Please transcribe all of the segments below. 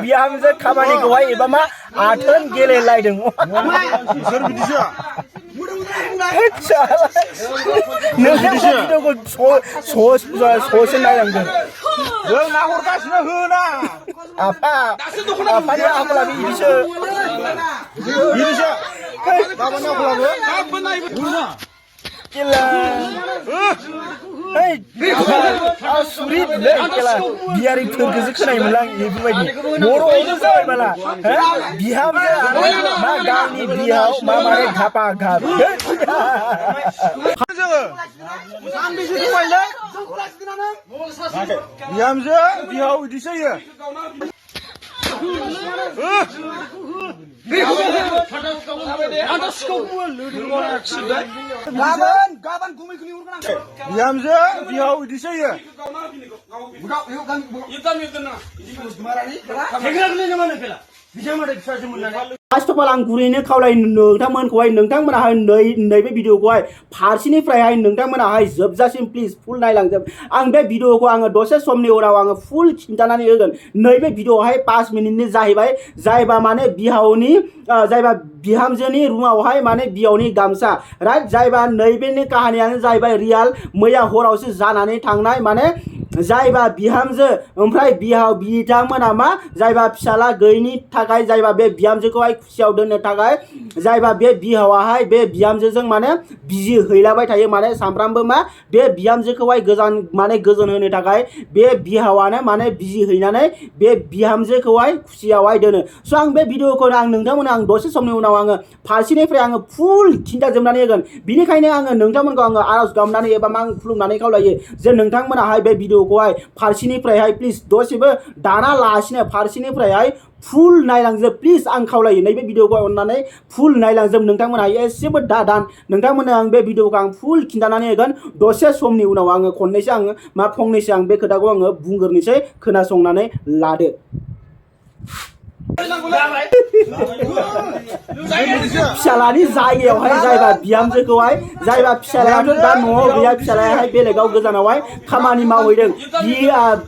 बिहामजो खामानिखौहाय एबा मा आथोन गेलेलायदों ससे नायनांगोन जों नाहरगासिनो होना आफानि आखला बिदिसो गाबोन आखलाबो Kila, hey, sulit deh kila. Biarin tergezek kena yang melang ibu lagi. Moro itu saya malah, Bihamjw, ma gani Bihao, ma mare gapa gap. Bihamjw, Bihao di saya. Gaban gumi gumi urkan. Bihamjw, Bihao di saya. Budak, yuk kan. Yuk na. First of all, आं गुरैनो खावलायो नोंथांमोनखौहाय नोंथांमोनाहाय नैबे भिडिअखौहाय फारसेनिफ्रायहाय नोंथांमोनाहाय जोबजासिम please फुल नायलांजोब आं बे भिडिअखौ आङो दसे समनि उनाव आङो फुल खिन्थानानै होगोन नैबे भिडिअआवहाय 5 मिनिटनि जाहैबाय जायबा माने बिहावनि जायबा बिहामजोनि रुमावहाय माने बिहावनि गामसा राइट जायबा नैबेनि काहानियानो जाहैबाय रियेल मैया हरावसो जानानै थांनाय माने जायबा बिहामजो ओमफ्राय बिहाव बिथांमोना मा जायबा फिसाला गैयिनि थाखाय जायबा बे बिहामजोखौहाय खुसियाव दोननो थाखाय जायबा बे बिहावाहाय बे बिहामजोजों माने बिजि हैलाबाय थायो माने सामफ्रामबो मा बे बिहामजोखौहाय गोजोन होनो थाखाय बे बिहावानो माने बिजि हैनानै बे बिहामजोखौहाय खुसियावहाय दोनो स' आं बे भिडिअखौ आं नोंथांमोननो आं दसे समनि उनाव आङो फारसेनिफ्राय आङो फुल खिन्थाजोबनानै होगोन बिनिखायनो आङो नोंथांमोनखौ आङो आरज गाबनानै एबा आं खुलुमनानै खावलायो जे नोंथांमोनाहाय बे भिडिअखौहाय फारसेनिफ्रायहाय प्लिज दसेबो दाना लासिनो फारसेनिफ्रायहाय फुल नायलांजोब प्लिज आं खावलायो नैबे भिडिअखौ अननानै फुल नायलांजोब नोंथांमोना एसेबो दादान नोंथांमोननो आं बे भिडिअखौ आं फुल खिन्थानानै होगोन दसे समनि उनाव आङो खननैसो आङो मा फंनैसो आं बे खोथाखौ आङो बुंग्रोनोसै खोनासंनानै लादो फिसालानि जायगायावहाय जायबा बिहामजोखौहाय जायबा फिसालायाथ' दा न'आव गैया फिसालायाहाय बेलेगाव गोजानावहाय खामानि मावहैदों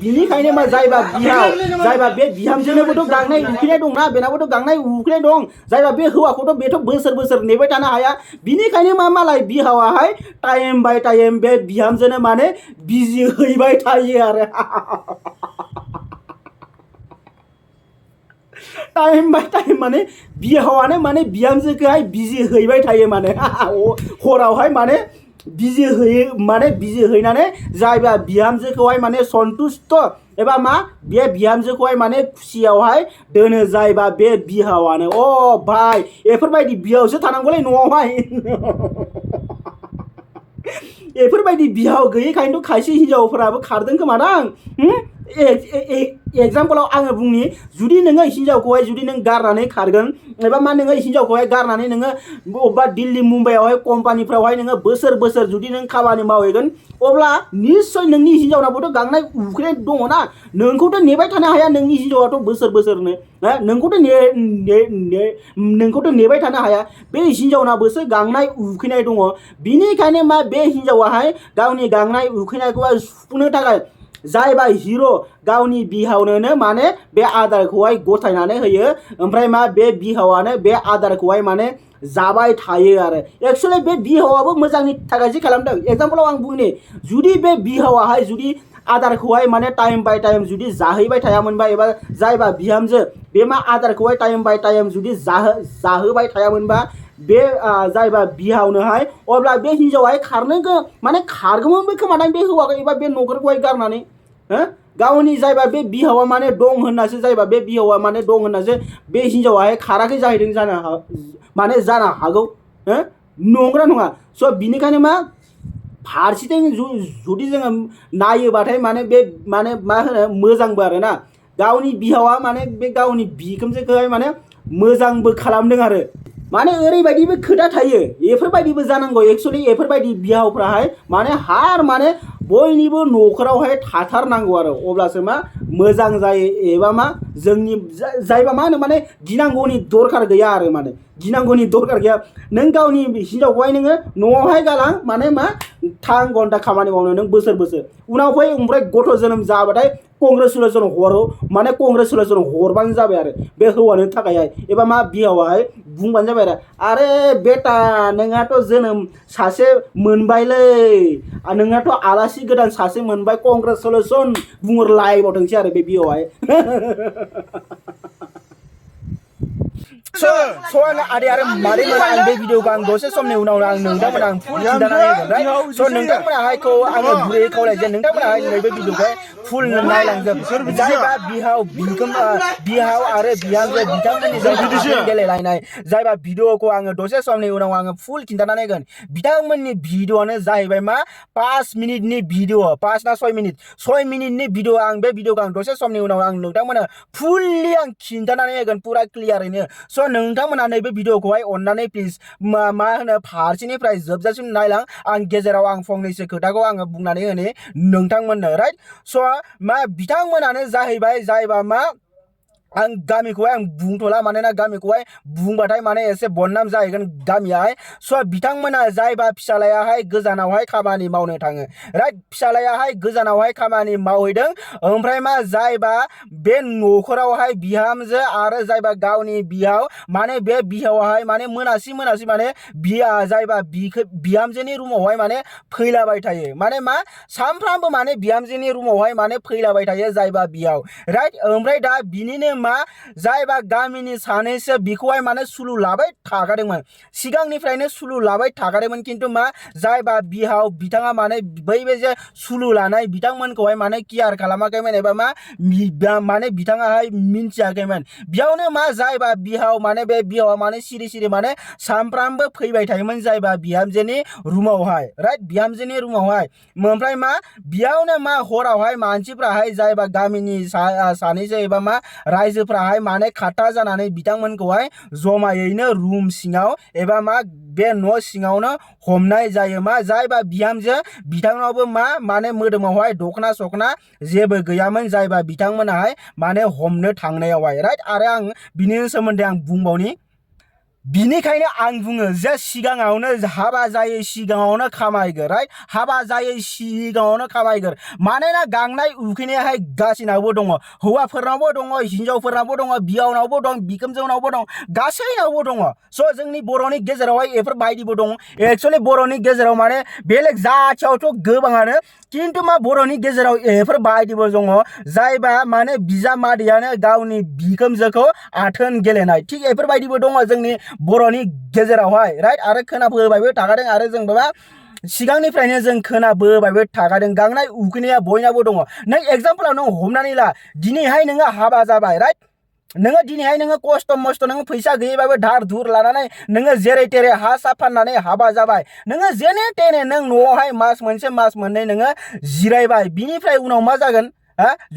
बिनिखायनो मा जायबा बिहाव जायबा बे बिहामजोनोबोथ' गांनाय उखैनाय दंना बेनाबोथ' गांनाय उखैनाय दं जायबा बे हौवाखौथ' बेथ' बोसोर नेबाय थानो हाया बिनिखायनो मा मालाय बिहावाहाय टाइम बाय टाइम बे बिहामजोनो माने बिजि हैबाय थायो आरो टाइम बाय टाइम माने बिहावानो माने बिहामजोखौहाय बिजि हैबाय थायो माने हरावहाय माने बिजि होयो माने बिजि हैनानै जायबा बिहामजोखौहाय माने सन्तुष्ट एबा मा बे बिहामजोखौहाय माने खुसियावहाय दोनो जायबा बे बिहावानो अ भाई एफोरबायदि बिहावसो थानांगौलै न'आवहाय एफोरबायदि बिहाव गैयैखायनोथ' खायसे हिनजावफोराबो खारदों खोमादां एग्जाम्पलाव आङो बुंनि जुदि नोङो हिनजावखौहाय जुदि नों गारनानै खारगोन एबा मा नोङो हिनजावखौहाय गारनानै नोङो बबेबा दिल्ली मुम्बाइआवहाय कम्पानिफ्रावहाय नोङो बोसोर जुदि नों खामानि मावहैगोन अब्ला निस्सय नोंनि हिनजावनाबोथ' गांनाय उखैनाय दङना नोंखौथ' नेबाय थानो हाया नोंनि हिनजावाथ' बोसोरनो नोंखौथ' नेबाय थानो हाया बे हिनजावनाबोसो गांनाय उखैनाय दङ बिनिखायनो मा बे हिनजावाहाय गावनि गांनाय उखैनायखौहाय सुफुंनो थाखाय जायबा हिरो गावनि बिहावनोनो माने बे आदारखौहाय गथायनानै होयो ओमफ्राय मा बे बिहावानो बे आदारखौहाय माने जाबाय थायो आरो एक्चुअली बे बिहावाबो मोजांनि थाखायसो खालामदों एग्जाम्पलाव आं बुंनि जुदि बे बिहावाहाय जुदि आदारखौहाय माने टाइम बाय टाइम जुदि जाहैबाय थायामोनबा एबा जायबा बिहामजो बे मा आदारखौहाय टाइम बाय टाइम जुदि जाहोबाय थायामोनबा बे जायबा बिहावनोहाय अब्ला बे हिनजावाहाय माने खारगौमोनबो खोमादां बे हौवाखौ एबा बे न'खरखौहाय गारनानै गावनि जायबा बे बिहावा माने दं होननासो जायबा बे बिहावा माने दं होननासो बे हिनजावाहाय खाराखै जाहैदों जानो हागौ नंगौना नङा स' बिनिखायनो मा फारसेथिं जुदि जोङो नायोबाथाय माने बे माने मा होनो मोजांबो आरोना गावनि बिहावा माने बे गावनि बिखुनजोखौहाय माने मोजांबो खालामदों आरो माने ओरैबायदिबो खोथा थायो एफोरबायदिबो जानांगौ एक्चुअली एफोरबायदि बिहावफ्राहाय माने माने बयनिबो न'खरावहाय थाथारनांगौ आरो अब्लासो मा मोजां जायो एबा मा जोंनि जायबा मा होनो माने गिनांगौनि दरखार गैया आरो माने गिनांगौनि दरकार गैया नों गावनि हिनजावखौहाय नोङो न'आवहाय गालां माने मा 3 घन्टा खामानि मावनो नों बोसोर उनाव फै ओमफ्राय गथ' जोनोम जाबाथाय कंग्रेचुलेसन हरो माने कंग्रेचुलेसन हरबानो जाबाय आरो बे हौवानि थाखायहाय एबा मा बिहावाहाय बुंबानो जाबाय आरो बेटा नोंहाथ' जोनोम सासे मोनबायलै नोंहाथ' आलासि गोदान सासे मोनबाय कंग्रेचुलेसन बुंहरलायबावथोंसै आरो बे बिहावाहाय So आदि आरो मारै मोना आं बे भिडिअखौ आं दसे समनि उनाव आं नोंथांमोना आं फुल खिन्थानानै होगोन so नोंथांमोनाहायखौ आङो गुरैयै खावलायजे नोंथांमोनाहाय नैबे भिडिअखौ फुल नायलांजोब जायबा बिहाव आरो बिहामजो बिथांमोननि जायगा गेलेलायनाय जायबा भिडिअखौ आङो दसे समनि उनाव आङो फुल खिन्थानानै होगोन बिथांमोननि भिडिअआनो जाहैबाय मा 5 मिनिटनि भिडिअ 5 ना 6 मिनिटनि भिडिअ आं बे भिडिअखौ आं दसे समनि उनाव आं नोंथांमोना फुल्लि आं खिन्थानानै होगोन पुरा क्लियारैनो so नोंथांमोना नैबे भिडिअखौहाय अन्नानै प्लिज मा होनो फारसेनिफ्राय जोबजासिम नायलां आं गेजेराव आं फंनैसो खोथाखौ आङो बुंनानै होनि नोंथांमोननो राइट so मा बिथांमोनानो जाहैबाय जायबा मा आं गामिखौहाय आं बुंथ'ला मानोना गामिखौहाय बुंबाथाय माने एसे बदनाम जाहैगोन गामियाहाय स' बिथांमोना जायबा फिसालायाहाय गोजानावहाय खामानि मावनो थाङो राइट फिसालायाहाय गोजानावहाय खामानि मावहैदों ओमफ्राय मा जायबा बे न'खरावहाय बिहामजो आरो जायबा गावनि बिहाव माने बे बिहावाहाय माने मोनासि माने जायबा बिहामजोनि रुमावहाय माने फैलाबाय थायो माने मा सामफ्रामबो माने बिहामजोनि रुमावहाय माने फैलाबाय थायो जायबा बिहाव राइट ओमफ्राय दा बिनिनो मा जायबा गामिनि सानैसो बिखौहाय माने सुलु लाबाय थाखादोंमोन सिगांनिफ्रायनो सुलु लाबाय थाखादोंमोन खिन्थु मा जायबा बिहाव बिथाङा माने बै जे सुलु लानाय बिथांमोनखौहाय माने केयार खालामाखैमोन एबा मा माने बिथाङाहाय मिन्थियाखैमोन बेयावनो मा जायबा बिहाव माने बे बिहावा माने सिरि माने सामफ्रामबो फैबाय थायोमोन जायबा बिहामजोनि रुमावहाय राइट बिहामजोनि रुमावहाय ओमफ्राय मा बेयावनो मा हरावहाय मानसिफ्राहाय जायबा गामिनि सानैसो एबा मा रायजोफ्राहाय माने खाथा जानानै बिथांमोनखौहाय जमायैनो रुम सिङाव एबा मा बे न' सिङावनो हमनाय जायो मा जायबा बिहामजो बिथांनावबो मा माने मोदोमावहाय दखना सकना जेबो गैयामोन जायबा बिथांमोनाहाय माने हमनो थांनायावहाय राइट आरो आं बिनि सोमोन्दै आं बुंबावनि बिनिखायनो आं बुङो जे सिगाङावनो हाबा जायै सिगाङावनो खामायगोर राइट हाबा जायै सिगाङावनो खामायगोर मानोना गांनाय उखैनायाहाय गासिनावबो दङ हौवाफोरनावबो दङ हिनजावफोरनावबो दङ बिहावनावबो दं बिखुनजोनावबो दं गासैनावबो दङ स' जोंनि बर'नि गेजेरावहाय बेफोरबायदिबो दं एक्चुअलि बर'नि गेजेराव माने बेलेग जाथियावथ' गोबाङानो खिन्थु मा बर'नि गेजेराव बेफोरबायदिबो दङ जायबा माने बिजामादैयानो गावनि बिखुनजोखौ आथोन गेलेनाय थिग बेफोरबायदिबो दङ जोंनि बर'नि गेजेरावहाय राइट आरो खोनाबोबायबो थाखादों आरो जों बाबा सिगांनिफ्रायनो जों खोनाबोबायबो थाखादों गांनाय उखैनाया बयनाबो दङ नों एग्जाम्पलाव नों हमनानै ला दिनैहाय नोङो हाबा जाबाय राइट नोङो दिनैहाय नोङो खस्थ' मस्थ' नोङो फैसा गैयैबाबो धार धुर लानानै नोङो जेरै तेरै हा सा फाननानै हाबा जाबाय नोङो जेने तेने नों न'आवहाय मास मोनसे मास मोननै नोङो जिरायबाय बिनिफ्राय उनाव मा जागोन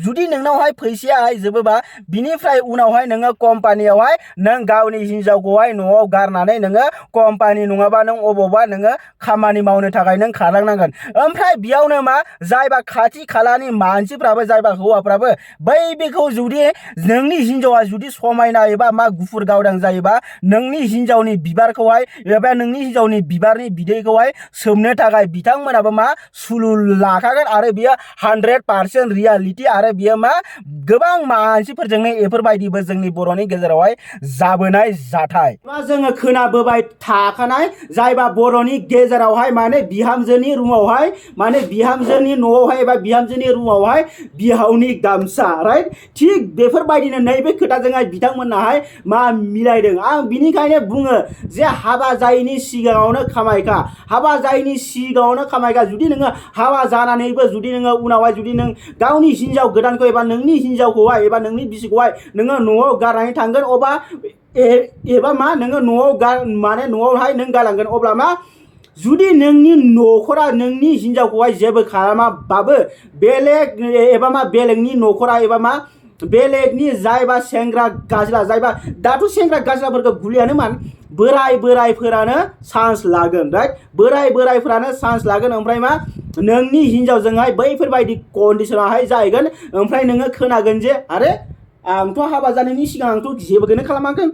जुदि नोंनावहाय फैसायाहाय जोबोबा बिनिफ्राय उनावहाय नोङो कम्पानियावहाय नों गावनि हिनजावखौहाय न'आव गारनानै नोङो कम्पानि नङाबा नों अबावबा नोङो खामानि मावनो थाखाय नों खारलांनांगोन ओमफ्राय बेयावनो मा जायबा खाथि खालानि मानसिफ्राबो जायबा हौवाफ्राबो बेखौ जुदि नोंनि हिनजावा जुदि समायना एबा मा गुफुर गावदां जायोबा नोंनि हिनजावनि बिबारखौहाय एबा नोंनि हिनजावनि बिबारनि बिदैखौहाय सोबनो थाखाय बिथांमोनाबो मा सुलु लाखागोन आरो बियो 100% रियालिटि आरो बियो मा गोबां मानसिफोरजोंनो बेफोरबायदिबो जोंनि बर'नि गेजेरावहाय जाबोनाय जाथाय जोङो खोनाबोबाय थाखानाय जायबा बर'नि गेजेरावहाय माने बिहामजोनि रुमावहाय माने बिहामजोनि न'आवहाय एबा बिहामजोनि रुमावहाय बिहावनि गामसा राइट थिग बेफोरबायदिनो नैबे खोथाजोंहाय बिथांमोनाहाय मा मिलायदों आं बिनिखायनो बुङो जे हाबा जायैनि सिगाङावनो खामायखा हाबा जायैनि सिगाङावनो खामायखा जुदि नोङो हाबा जानानैबो जुदि नोङो उनावहाय जुदि नों गावनि हिनजाव गोदानखौ एबा नोंनि हिनजावखौहाय एबा नोंनि बिसिखौहाय नोङो न'आव गारनानै थांगोन अबा एबा मा नोङो न'आवहाय नों गालांगोन अब्ला मा जुदि नोंनि न'खरा नोंनि हिनजावखौहाय जेबो खालामाबाबो बेलेग एबा मा बेलेगनि न'खरा एबा मा बेलेगनि जायबा सेंग्रा गाज्ला जायबा दाथ' सेंग्रा गाज्लाफोरखौ गुलियानो मान बोरायफोरानो चान्स लागोन राइट बोरायफोरानो चान्स लागोन ओमफ्राय मा नोंनि हिनजावजोंहाय बैफोरबायदि कन्डिसनावहाय जाहैगोन ओमफ्राय नोङो खोनागोन जे आरे आंथ' हाबा जानायनि सिगां आंथ' जेबोखौनो खालामाखै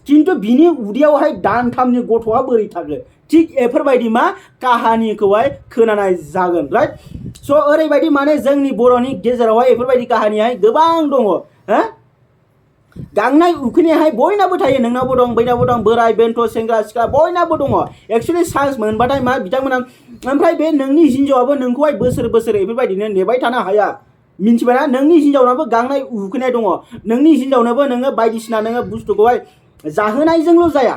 खिन्थु बिनि उदैयावहाय दानथामनि गथ'आ बोरै थाखो थिग एफोरबायदि मा काहानिखौहाय खोनानाय जागोन राइट स' ओरैबायदि माने जोंनि बर'नि गेजेरावहाय एफोरबायदि काहानियाहाय गोबां दङ हो गांनाय उखैनायाहाय बयनाबो थायो नोंनावबो दं बैनावबो दं बोराय बेन्थ' सेंग्रा सिख्ला बयनाबो दङ एक्चुअलि चान्स मोनबाथाय मा बिथांमोना ओमफ्राय बे नोंनि हिन्जावाबो नोंखौहाय बोसोर बोसोर बेफोरबायदिनो नेबाय थानो हाया मिन्थिबायना नोंनि हिन्जावनाबो गांनाय उखैनाय दङ नोंनि हिन्जावनोबो नोङो बायदिसिना नोङो बुस्थुखौहाय जाहोनायजोंल' जाया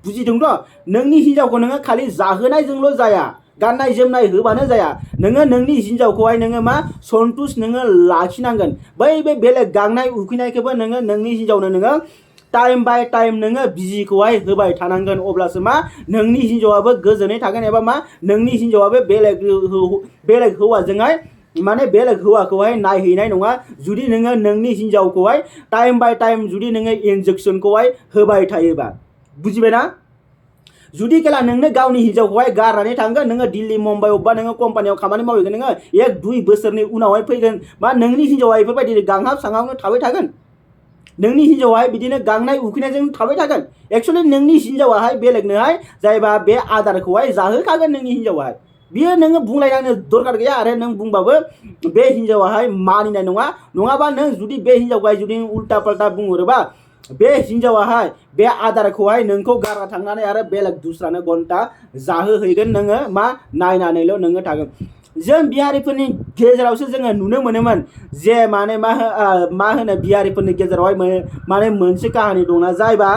बुजिदोंथ' नोंनि हिन्जावखौ नोङो खालि जाहोनायजोंल' जाया गाननाय जोमनाय होबानो जाया नोङो नोंनि हिन्जावखौहाय नोङो मा सन्तुष नोङो लाखिनांगोन बै बे बेलेग गांनाय उखैनायखौबो नोङो नोंनि हिन्जावनो नोङो टाइम बाय टाइम नोङो बिजिखौहाय होबाय थानांगोन अब्लासो मा नोंनि हिन्जावाबो गोजोनै थागोन एबा मा नोंनि हिन्जावाबो बेलेग हौवाजोंहाय माने बेलेग हौवाखौहाय नायहैनाय नङा जुदि नोङो नोंनि हिन्जावखौहाय टाइम बाय टाइम जुदि नोङो इन्जेक्सनखौहाय होबाय थायोबा बुजिबायना जुदि केला नोंनो गावनि हिन्जावखौहाय गारनानै थांगोन नोङो दिल्ली मुम्बाइ अबेबा नोङो कम्पानियाव खामानि मावहैगोन नोङो 1-2 बोसोरनि उनावहाय फैगोन मा नोंनि हिन्जावा बेफोरबायदि गांहाब साङावनो थाबाय थागोन नोंनि हिन्जावाहाय बिदिनो गांनाय उखैनायजों थाबाय थागोन एक्चुअलि नोंनि हिन्जावाहाय बेलेगनोहाय जायबा बे आदारखौहाय जाहोखागोन नोंनि हिन्जावाहाय बियो नोङो बुंलायनांनो दरकार गैया आरो नों बुंबाबो बे हिन्जावाहाय मानिनाय नङा नङाबा नों जुदि बे हिन्जावखौहाय जुदि उल्टा पाल्टा बुंहरोबा बे हिन्जावाहाय बे आदारखौहाय नोंखौ गारना थांनानै आरो बेलेग दुस्रानो घन्टा जाहोहैगोन नोङो मा नायनानैल' नोङो थागोन जों बिहारिफोरनि गेजेरावसो जोङो नुनो मोनोमोन जे माने मा होनो बिहारिफोरनि गेजेरावहाय माने मोनसे काहानि दंना जायबा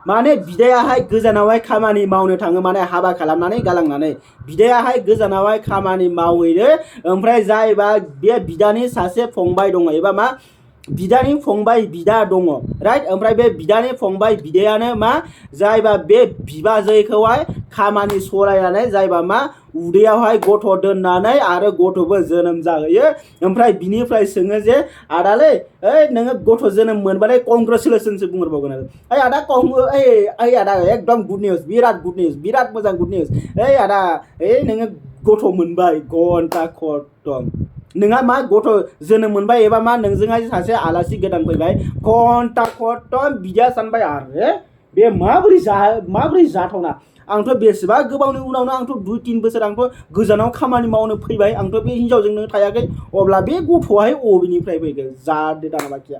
माने बिदायाहाय गोजानावहाय खामानि मावनो थाङो माने हाबा खालामनानै गालांनानै बिदायाहाय गोजानावहाय खामानि मावहैयो ओमफ्राय जायबा बे बिदानि सासे फंबाय दङ एबा मा बिदानि फंबाय बिदा दङ राइट ओमफ्राय बे बिदानि फंबाय बिदायानो मा जायबा बे बिबाजैखौहाय खामानि सलायनानै जायबा मा उदैयावहाय गथ' दोननानै आरो गथ'बो जोनोम जाहोयो ओमफ्राय बिनिफ्राय सोङो जे आदालै ओइ नोङो गथ' जोनोम मोनबाथाय कंग्रेचुलेसनसो बुंहरबावगोन आरो ओइ आदा ओइ आदा एकदम गुड निउज बिराद मोजां गुड निउज ओइ आदा ओइ नोङो गथ' मोनबाय घन्टा खतम नोंहा मा गथ' जोनोम मोनबाय एबा मा नोंजोंहाय सासे आलासि गोदान फैबाय घन्टा खतम बिदिया सानबाय आरो बे माबोरै जाथावना आंथ' बेसेबा गोबावनि उनावनो आंथ' 2-3 बोसोर आंथ' गोजानाव खामानि मावनो फैबाय आंथ' बे हिन्जावजोंनो थायाखै अब्ला बे गथ'आहाय अबेनिफ्राय फैगोन जादो दानाबाखिया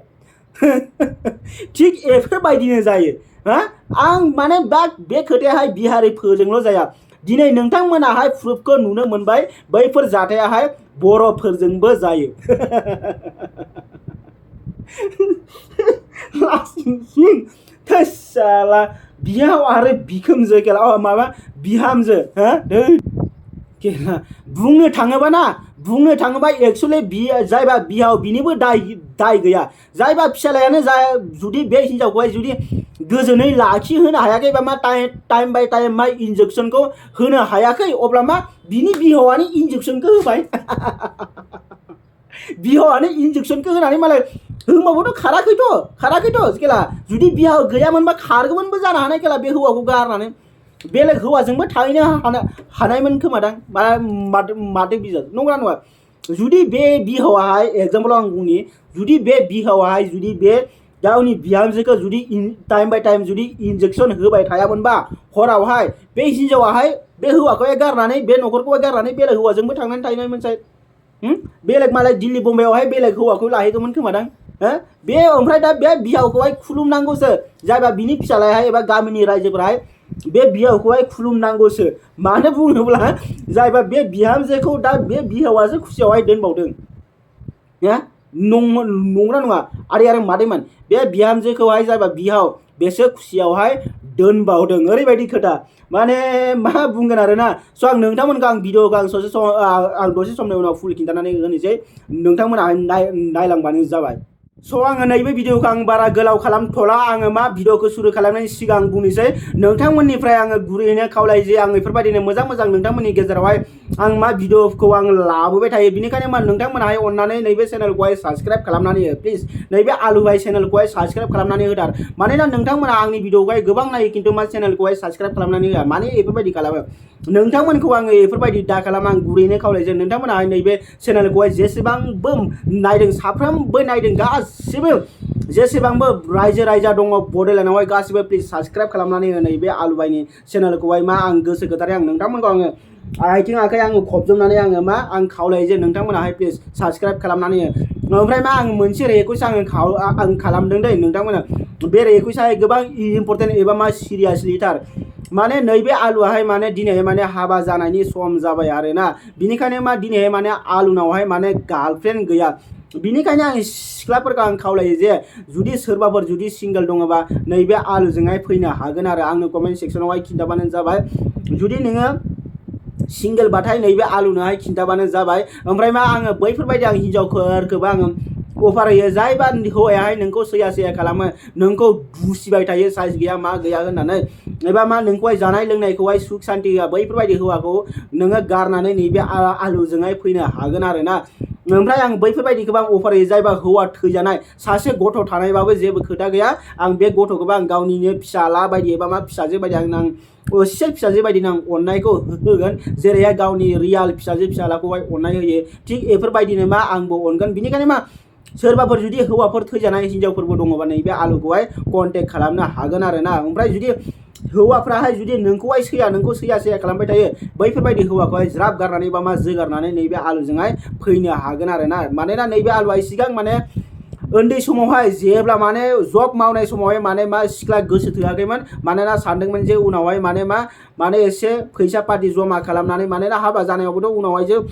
थिग एफोरबायदिनो जायो आं माने बे खोथायाहाय बिहारिफोरजोंल' जाया दिनै नोंथांमोनाहाय प्रुफखौ नुनो मोनबाय बैफोर जाथायाहाय बर'फोरजोंबो जायो साला बिहाव आरो बिखोमजो केला माबा बिहामजो बुंनो थाङोबा एक्चुअलि जायबा बिहाव बिनिबो दाय गैया जायबा फिसालायानो जुदि बे हिन्जावखौहाय जुदि गोजोनै लाखिहोनो हायाखै बा मा टाइम बाय टाइम मा इन्जेक्सनखौ होनो हायाखै अब्ला मा बिनि बिहावानो इन्जेक्सनखौ होबाय बिहावानो इन्जेक्सनखौ होनानै मालाय होमबाबोथ' खाराखैथ' केला जुदि बिहाव गैयामोनबा खारगौमोनबो जानो हानाय केला बे हौवाखौ गारनानै बेलेग हौवाजोंबो थाहैनो हानायमोन खोमादां माथो बिजाब नंगौना नङा जुदि बे बिहावाहाय एग्जाम्पलाव आं बुंनि जुदि बे बिहावाहाय जुदि बे गावनि बिहामजोखौ जुदि टाइम बाय टाइम जुदि इन्जेक्सन होबाय थायामोनबा हरावहाय बे हिन्जावाहाय बे हौवाखौहाय गारनानै बे न'खरखौहाय गारनानै बेलेग हौवाजोंबो थांनानै थाहैनायमोन साइड बेलेग मालाय दिल्ली बम्बाइआवहाय बेलेग हौवाखौ लाहैगौमोन खोमादां बे ओमफ्राय दा बे बिहावखौहाय खुलुमनांगौसो जायबा बिनि फिसालायाहाय एबा गामिनि रायजोफोराहाय बे बिहावखौहाय खुलुमनांगौसो मानो बुङोब्ला जायबा बे बिहामजोखौ दा बे बिहावासो खुसियावहाय दोनबावदों नंगौना नङा आरो मादैमोन बे बिहामजोखौहाय जायबा बिहाव बेसो खुसियावहाय दोनबावदों ओरैबायदि खोथा माने मा बुंगोन आरोना स' आं नोंथांमोनखौ आं भिडिअखौ आं दसे समनि उनाव फुल खिन्थानानै होनोसै नोंथांमोना नायलांबानो जाबाय स' आङो नैबे भिडिअखौ आं बारा गोलाव खालामथ'ला आङो मा भिडिअखौ सुरु खालामनायनि सिगां बुंनोसै नोंथांमोननिफ्राय आङो गुरैयैनो खावलायो जे आं बेफोरबायदिनो मोजां नोंथांमोननि गेजेरावहाय आं मा भिडिअखौ आं लाबोबाय थायो बेनिखायनो मा नोंथांमोनाहाय अननानै नैबे चेनेलखौहाय साबस्क्राइब खालामनानै हो प्लिज नैबे आलुभाइ चेनेलखौहाय साबस्क्राइब खालामनानै होथार मानोना नोंथांमोना आंनि भिडिअखौहाय गोबां नायो खिन्थु मा चेनेलखौहाय साबस्क्राइब खालामनानै होआ माने बेफोरबायदि खालामो नोंथांमोनखौ आङो बेफोरबायदि दा खालाम आं गुरैयैनो खावलायो नोंथांमोनाहाय नैबे चेनेलखौहाय जेसेबांबो नायदों साफ्रोमबो नायदों गासिबो जेसेबांबो रायजो राजा दङ बड'लेण्डआवहाय गासिबो प्लिज साबस्क्राइब खालामनानै हो नैबे आलु बायनि चेनेलखौहाय मा आं गोसो गोथारै आं नोंथांमोनखौ आङो आथिं आखाइ आङो खबजोबनानै आङो मा आं खावलायो जे नोंथांमोनाहाय प्लिज साबस्क्राइब खालामनानै हो ओमफ्राय मा आं मोनसे रिक्वेस्ट आं खालामदों दै नोंथांमोना बे रिक्वेस्टआहाय गोबां इम्पर्टेन्ट एबा मा सिरियासलिथार माने नैबे आलुआहाय माने दिनैहाय माने हाबा जानायनि सम जाबाय आरोना बिनिखायनो मा दिनैहाय माने आलुनावहाय माने गार्लफ्रेन्ड गैया बिनिखायनो आं सिख्लाफोरखौ आं खावलायो जे जुदि सोरबाफोर जुदि सिंगल दङबा नैबे आलुजोंहाय फैनो हागोन आरो आंनो कमेन्ट सेक्सनावहाय खिन्थाबानो जाबाय जुदि नोङो सिंगल बाथाय नैबे आलुनोहाय खिन्थाबानो जाबाय ओमफ्राय मा आङो बैफोरबायदि आं हिनजावफोरखौबो आङो अफार होयो जायबा हौवायाहाय नोंखौ सैया सैया खालामो नोंखौ दुसिबाय थायो साइज गैया मा गैया होननानै एबा मा नोंखौहाय जानाय लोंनायखौहाय सुख शान्ति होआ बैफोरबायदि हौवाखौ नोङो गारनानै नैबे आलुजोंहाय फैनो हागोन आरोना ओमफ्राय आं बैफोरबायदिखौबो आं अफार होयो जायबा हौवा थैजानाय सासे गथ' थानायबाबो जेबो खोथा गैया आं बे गथ'खौबो आं गावनिनो फिसाला बायदि एबा मा फिसाजो बायदि आं असे फिसाजो बायदिनो आं अननायखौ होगोन जेरैहाय गावनि रियाल फिसाजो फिसालाखौहाय अननाय होयो थिग बेफोरबायदिनो मा आंबो अनगोन बिनिखायनो मा सोरबाफोर जुदि हौवाफोर थैजानाय हिनजावफोरबो दङबा नैबे आलुखौहाय कन्टेक्ट खालामनो हागोन आरोना ओमफ्राय जुदि हौवाफ्राहाय जुदि नोंखौहाय नोंखौ सैया खालामबाय थायो बैफोरबायदि हौवाखौहाय ज्राब गारनानै बा मा जोगारनानै नैबे आलुजोंहाय फैनो हागोन आरोना मानोना नैबे आलुआ सिगां माने उन्दै समावहाय जेब्ला माने जब मावनाय समावहाय माने मा सिख्ला गोसो थोआखैमोन मानोना सानदोंमोन जे उनावहाय माने एसे फैसा पाति जमा खालामनानै मानोना हाबा जानायावबोथ' उनावहाय जो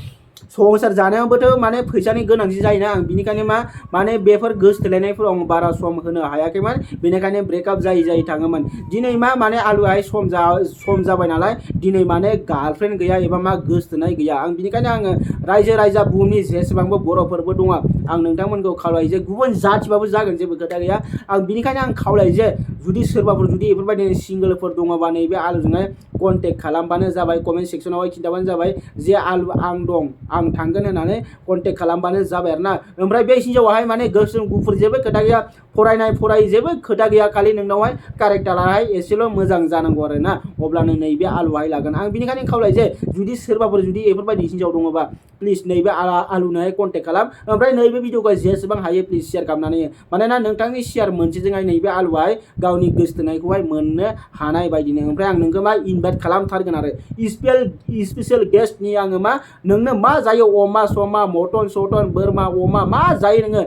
संसार जानायावबोथ' माने फैसानि गोनांथि जायोना आं बिनिखायनो माने बेफोर गोसोथोलायनायफोराव आं बारा सम होनो हायाखैमोन बेनिखायनो ब्रेकआप जायै थाङोमोन दिनै माने आलुआहाय सम जाबाय नालाय दिनै माने गार्लफ्रेन्ड गैया एबा मा गोसोथोनाय गैया आं बिनिखायनो आङो रायजो राजा बुहुमनि जेसेबांबो बर'फोरबो दङ आं नोंथांमोनखौ खावलायो जे गुबुन जाथिबाबो जागोन जेबो खोथा गैया आं बिनिखायनो आं खावलायो जे जुदि सोरबाफोर जुदि बेफोरबायदिनो सिंगोलफोर दङबा नैबे आलुजोंहाय कन्टेक्ट खालामबानो जाबाय कमेन्ट सेक्सनावहाय खिन्थाबानो जाबाय जे आलु आं दं आं थांगोन होननानै कन्टेक्ट खालामबानो जाबाय आरोना ओमफ्राय बे हिनजावाहाय माने गोसोम गुफुर जेबो खोथा गैया फराय जेबो खोथा गैया खालि नोंनावहाय कारेक्टाराहाय एसेल' मोजां जानांगौ आरोना अब्लानो नैबे आलुआहाय लागोन आं बिनिखायनो खावलायो जे जुदि सोरबाफोर जुदि बेफोरबायदि हिनजाव दङबा प्लिज नैबे आलुनोहाय कन्टेक्ट खालाम ओमफ्राय नैबे भिडिअखौ जेसेबां हायो प्लिज शेयार खालामनानै हो मानोना नोंथांनि शेयार मोनसेजोंहाय नैबे आलुआहाय गावनि गोसोथोनायखौहाय मोननो हानाय बायदिनो ओमफ्राय आं नोंखौ मा इनभाइट खालामथारगोन आरो स्पेसियेल गेस्टनि आङो मा नोंनो मा जायो अमा समा मटन सटन बोरमा अमा मा जायो नोङो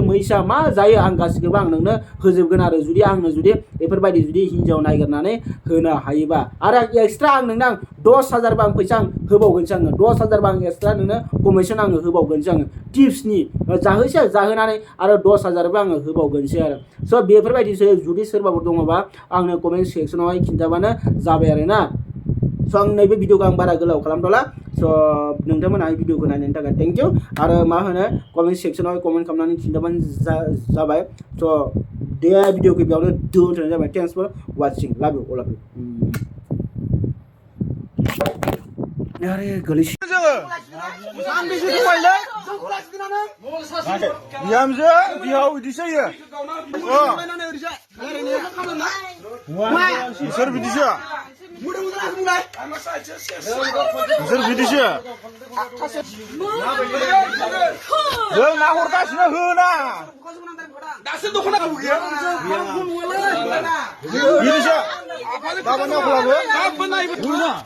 मैसा मा जायो आं गासिखौबो आं नोंनो होजोबगोन आरो जुदि आंनो जुदि बेफोरबायदि जुदि हिनजाव नागिरनानै होनो हायोबा आरो एक्सट्रा आं नोंनो 10,000 आं फैसा आं होबावगोनसो आङो 10,000 आं एक्सट्रा नोंनो कमिसन आङो होबावगोनसो आङो टिप्सनि जाहोनानै आरो 10,000 आङो होबावगोनसो आरो स' बेफोरबायदिसो जुदि सोरबाफोर दङबा आंनो कमेन्ट सेक्सनावहाय खिन्थाबानो जाबाय आरोना स' आं नैबे भिडिअखौ आं बारा गोलाव खालामथ'ला स' नोंथांमोनहा भिडिअखौ नायनायनि थाखाय थेंक इउ आरो मा होनो कमेन्ट सेक्सनाव कमेन्ट खालामनानै खिन्थाबानो जाबाय स' बे भिडिअखौ बेयावनो दोनथ'नाय जाबाय थेंक्स फर वाचिं लाभ इउ अल अफ इउ अरे गोलैसि बिहामजो बिहाव बिदिसो होयो नोंसोर बिदिसो जों नाहरगासिनो होना दासो दख'नाखौ गैया बिदिसो गाबोन नायखौ लाबो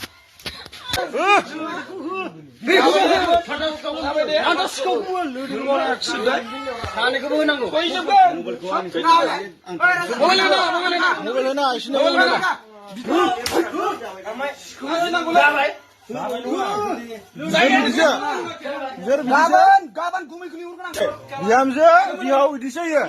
बिहामजो बिहाव बिदिसो होयो